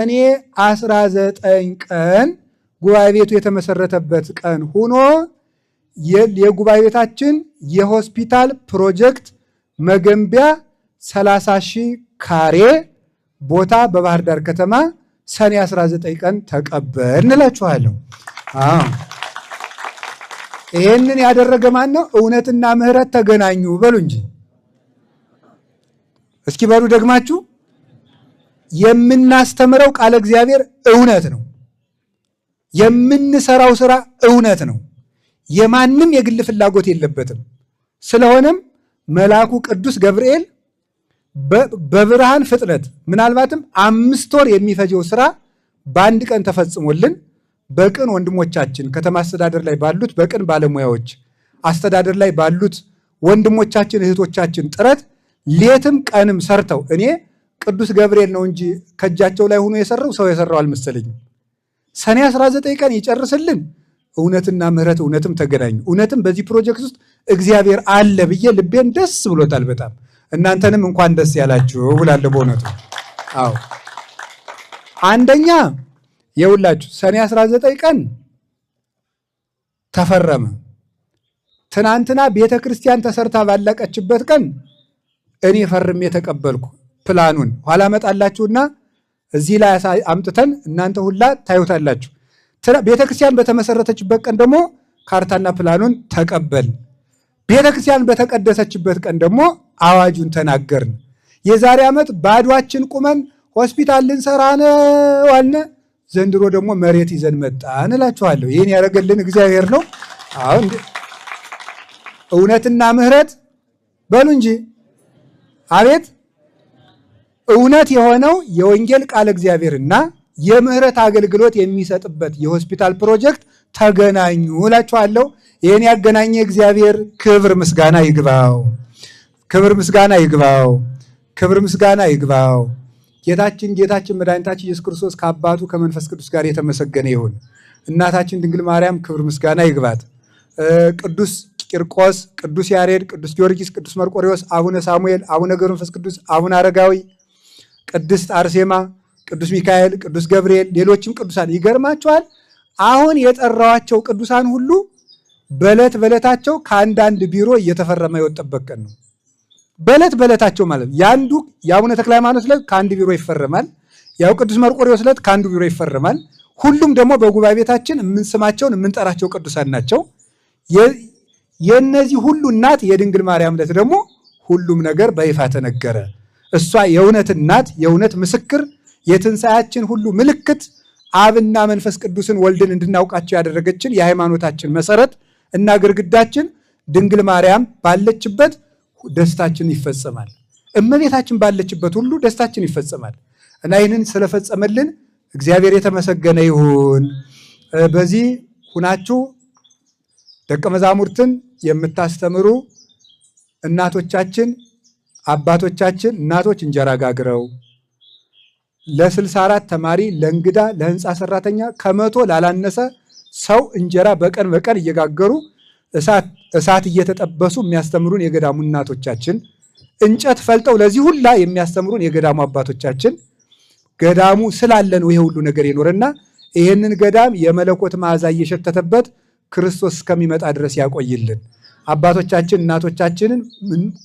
ሰኔ 19 ቀን ጉባኤ ቤቱ የተመሰረተበት ቀን ሆኖ የጉባኤ ቤታችን የሆስፒታል ፕሮጀክት መገንቢያ 30 ሺህ ካሬ ቦታ በባህር ዳር ከተማ ሰኔ 19 ቀን ተቀበልን እላችኋለሁ። አዎ ይሄንን ያደረገ ማን ነው? እውነትና ምሕረት ተገናኙ በሉ እንጂ እስኪ በሉ ደግማችሁ። የምናስተምረው ቃለ እግዚአብሔር እውነት ነው። የምንሰራው ስራ እውነት ነው። የማንም የግል ፍላጎት የለበትም። ስለሆነም መልአኩ ቅዱስ ገብርኤል በብርሃን ፍጥነት ምናልባትም 5 ወር የሚፈጀው ስራ በአንድ ቀን ተፈጽሞልን በቅን ወንድሞቻችን ከተማ አስተዳደር ላይ ባሉት በቅን ባለሙያዎች አስተዳደር ላይ ባሉት ወንድሞቻችን እህቶቻችን ጥረት ሌትም ቀንም ሰርተው እኔ ቅዱስ ገብርኤል ነው እንጂ ከእጃቸው ላይ ሆኖ የሰራው ሰው የሰራው አልመሰለኝም። ሰኔ 19 ቀን ይጨርስልን። እውነትና ምሕረት እውነትም ተገናኙ። እውነትም በዚህ ፕሮጀክት ውስጥ እግዚአብሔር አለ ብዬ ልቤን ደስ ብሎታል በጣም። እናንተንም እንኳን ደስ ያላችሁ ብላለሁ በእውነቱ። አዎ አንደኛ የውላችሁ ሰኔ 19 ቀን ተፈረመ። ትናንትና ቤተክርስቲያን ተሰርታ ባለቀችበት ቀን እኔ ፈርሜ የተቀበልኩ ፕላኑን ኋላ መጣላችሁና እዚህ ላይ አምጥተን እናንተ ሁላ ታዩታላችሁ። ቤተክርስቲያን በተመሰረተችበት ቀን ደግሞ ካርታና ፕላኑን ተቀበል። ቤተክርስቲያን በተቀደሰችበት ቀን ደግሞ አዋጁን ተናገርን። የዛሬ ዓመት ባዷችን ቁመን ሆስፒታል ልንሰራ ነው አልነ። ዘንድሮ ደግሞ መሬት ይዘን መጣን እላችኋለሁ። ይህን ያደረገልን እግዚአብሔር ነው። አሁን እውነትና ምሕረት በሉ እንጂ አቤት እውነት የሆነው የወንጌል ቃል እግዚአብሔርና የምህረት አገልግሎት የሚሰጥበት የሆስፒታል ፕሮጀክት ተገናኙ እላችኋለሁ። ይህን ያገናኘ እግዚአብሔር ክብር ምስጋና ይግባው። ክብር ምስጋና ይግባው። ክብር ምስጋና ይግባው። ጌታችን መድኃኒታችን ኢየሱስ ክርስቶስ ከአባቱ ከመንፈስ ቅዱስ ጋር የተመሰገነ ይሁን። እናታችን ድንግል ማርያም ክብር ምስጋና ይግባት። ቅዱስ ቂርቆስ፣ ቅዱስ ያሬድ፣ ቅዱስ ጊዮርጊስ፣ ቅዱስ መርቆሬዎስ፣ አቡነ ሳሙኤል፣ አቡነ ገብረ መንፈስ ቅዱስ፣ አቡነ አረጋዊ፣ ቅድስት አርሴማ፣ ቅዱስ ሚካኤል፣ ቅዱስ ገብርኤል፣ ሌሎችም ቅዱሳን ይገርማቸዋል። አሁን የጠራዋቸው ቅዱሳን ሁሉ በዕለት በዕለታቸው ከአንዳንድ ቢሮ እየተፈረመ የወጣበት ቀን ነው። በዕለት በዕለታቸው ማለት ያንዱ የአቡነ ተክለ ሃይማኖት ዕለት ከአንድ ቢሮ ይፈረማል። ያው ቅዱስ መርቆሬዎስ ዕለት ከአንዱ ቢሮ ይፈረማል። ሁሉም ደግሞ በጉባኤ ቤታችን የምንስማቸውን የምንጠራቸው ቅዱሳን ናቸው። የነዚህ ሁሉ እናት የድንግል ማርያም ዕለት ደግሞ ሁሉም ነገር በይፋ ተነገረ። እሷ የእውነት እናት፣ የእውነት ምስክር፣ የትንሣኤያችን ሁሉ ምልክት፣ አብና መንፈስ ቅዱስን ወልድን እንድናውቃቸው ያደረገችን የሃይማኖታችን መሰረት እና ግድግዳችን ድንግል ማርያም ባለችበት ደስታችን ይፈጸማል። እመቤታችን ባለችበት ሁሉ ደስታችን ይፈጸማል። እና ይህንን ስለፈጸመልን እግዚአብሔር የተመሰገነ ይሁን። በዚህ ሁናችሁ ደቀ መዛሙርትን የምታስተምሩ እናቶቻችን፣ አባቶቻችን፣ እናቶች እንጀራ ጋግረው ለ64 ተማሪ ለእንግዳ ለህንፃ ሰራተኛ ከ100 ላላነሰ ሰው እንጀራ በቀን በቀን እየጋገሩ እሳት እየተጠበሱ የሚያስተምሩን የገዳሙ እናቶቻችን፣ እንጨት ፈልጠው ለዚህ ሁላ የሚያስተምሩን የገዳሙ አባቶቻችን፣ ገዳሙ ስላለ ነው ይሄ ሁሉ ነገር የኖረና ይሄንን ገዳም የመለኮት መዓዛ እየሸተተበት ክርስቶስ እስከሚመጣ ድረስ ያቆይልን። አባቶቻችን እናቶቻችንን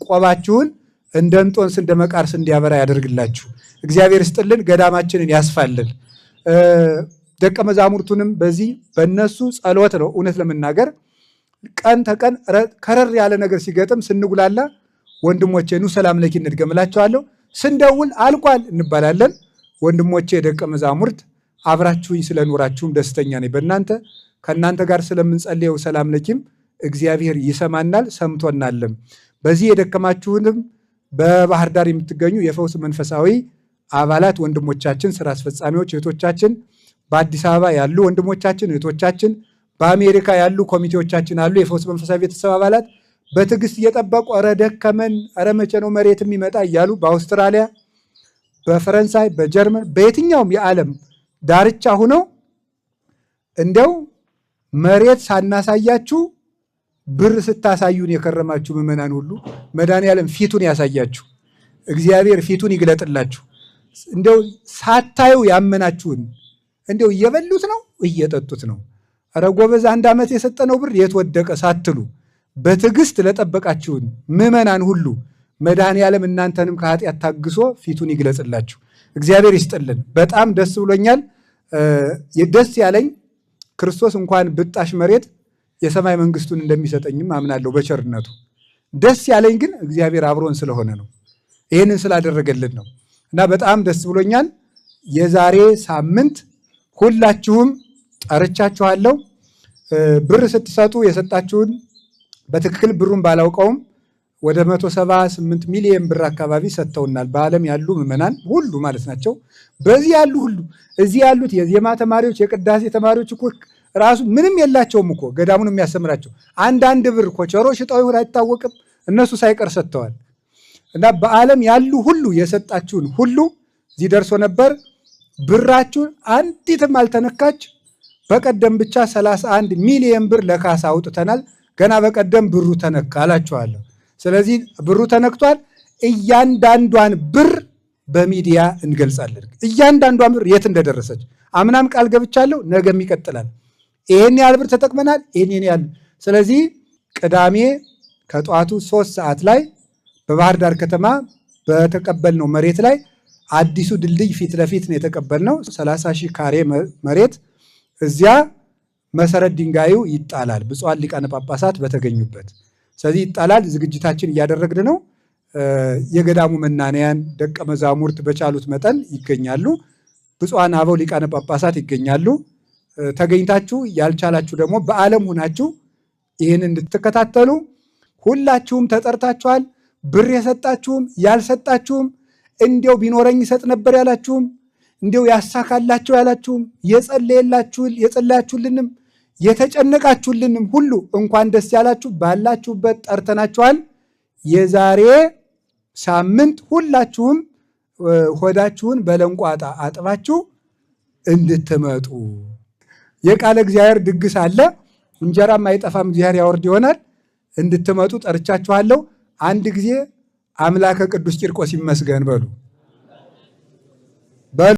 ቆባችሁን እንደ እንጦንስ እንደ መቃርስ እንዲያበራ ያደርግላችሁ። እግዚአብሔር ይስጥልን፣ ገዳማችንን ያስፋልን። ደቀ መዛሙርቱንም በዚህ በእነሱ ጸሎት ነው። እውነት ለመናገር ቀን ተቀን ከረር ያለ ነገር ሲገጥም ስንጉላላ ወንድሞቼ ኑ ሰላም ለኪ እንድገምላቸዋለሁ። ስንደውል አልቋል እንባላለን። ወንድሞቼ ደቀ መዛሙርት አብራችሁኝ ስለኖራችሁም ደስተኛ ነኝ። በእናንተ ከእናንተ ጋር ስለምንጸልየው ሰላም ለኪም እግዚአብሔር ይሰማናል ሰምቶናልም። በዚህ የደከማችሁንም በባህር ዳር የምትገኙ የፈውስ መንፈሳዊ አባላት ወንድሞቻችን፣ ስራ አስፈጻሚዎች እህቶቻችን፣ በአዲስ አበባ ያሉ ወንድሞቻችን እህቶቻችን፣ በአሜሪካ ያሉ ኮሚቴዎቻችን አሉ። የፈውስ መንፈሳዊ ቤተሰብ አባላት በትዕግስት እየጠበቁ ኧረ ደከመን፣ ኧረ መቼ ነው መሬት የሚመጣ እያሉ በአውስትራሊያ፣ በፈረንሳይ፣ በጀርመን በየትኛውም የዓለም ዳርቻ ሁነው እንደው መሬት ሳናሳያችሁ ብር ስታሳዩን የከረማችሁ ምዕመናን ሁሉ መድኃኔዓለም ፊቱን ያሳያችሁ፣ እግዚአብሔር ፊቱን ይግለጥላችሁ። እንደው ሳታዩ ያመናችሁን እንደው እየበሉት ነው እየጠጡት ነው፣ ኧረ ጎበዝ አንድ ዓመት የሰጠነው ብር የት ወደቀ ሳትሉ በትዕግስት ለጠበቃችሁን ምዕመናን ሁሉ መድኃኔ ዓለም እናንተንም ከኃጢአት ታግሶ ፊቱን ይግለጽላችሁ። እግዚአብሔር ይስጥልን። በጣም ደስ ብሎኛል። ደስ ያለኝ ክርስቶስ እንኳን ብጣሽ መሬት የሰማይ መንግስቱን እንደሚሰጠኝም አምናለሁ በቸርነቱ። ደስ ያለኝ ግን እግዚአብሔር አብሮን ስለሆነ ነው፣ ይህንን ስላደረገልን ነው እና በጣም ደስ ብሎኛል። የዛሬ ሳምንት ሁላችሁም ጠርቻችኋለሁ። ብር ስትሰጡ የሰጣችሁን በትክክል ብሩን ባላውቀውም ወደ 178 ሚሊዮን ብር አካባቢ ሰጥተውናል። በዓለም ያሉ ምዕመናን ሁሉ ማለት ናቸው። በዚህ ያሉ ሁሉ እዚህ ያሉት የዜማ ተማሪዎች፣ የቅዳሴ ተማሪዎች እኮ ራሱ ምንም የላቸውም እኮ ገዳሙን የሚያስተምራቸው አንዳንድ ብር ኮቸሮ ሽጠው ይሁን አይታወቅም፣ እነሱ ሳይቀር ሰጥተዋል። እና በዓለም ያሉ ሁሉ የሰጣችሁን ሁሉ እዚህ ደርሶ ነበር። ብራችሁን አንዲትም አልተነካች። በቀደም ብቻ 31 ሚሊዮን ብር ለካሳ አውጥተናል። ገና በቀደም ብሩ ተነካ አላችኋለሁ። ስለዚህ ብሩ ተነክቷል። እያንዳንዷን ብር በሚዲያ እንገልጻለን። እያንዳንዷን ብር የት እንደደረሰች አምናም ቃል ገብቻለሁ፣ ነገም ይቀጥላል። ይሄን ያህል ብር ተጠቅመናል፣ ይሄን ያህል። ስለዚህ ቅዳሜ ከጠዋቱ 3 ሰዓት ላይ በባህር ዳር ከተማ በተቀበልነው መሬት ላይ አዲሱ ድልድይ ፊት ለፊት ነው የተቀበልነው። 30 ሺህ ካሬ መሬት እዚያ መሰረት ድንጋዩ ይጣላል፣ ብፁዓን ሊቃነ ጳጳሳት በተገኙበት። ስለዚህ ይጣላል። ዝግጅታችን እያደረግን ነው። የገዳሙ መናንያን ደቀ መዛሙርት በቻሉት መጠን ይገኛሉ። ብፁዓን አበው ሊቃነ ጳጳሳት ይገኛሉ። ተገኝታችሁ ያልቻላችሁ ደግሞ በዓለም ሆናችሁ ይህን እንድትከታተሉ ሁላችሁም ተጠርታችኋል። ብር የሰጣችሁም ያልሰጣችሁም፣ እንዲያው ቢኖረኝ ይሰጥ ነበር ያላችሁም፣ እንዲያው ያሳካላቸው ያላችሁም፣ የጸለያችሁልንም የተጨነቃችሁልንም ሁሉ እንኳን ደስ ያላችሁ። ባላችሁበት ጠርተናችኋል። የዛሬ ሳምንት ሁላችሁም ሆዳችሁን በለንቋጣ አጥባችሁ እንድትመጡ የቃለ እግዚአብሔር ድግስ አለ። እንጀራም አይጠፋም፣ እግዚአብሔር ያወርድ ይሆናል። እንድትመጡ ጠርቻችኋለሁ። አንድ ጊዜ አምላከ ቅዱስ ቂርቆስ ይመስገን በሉ።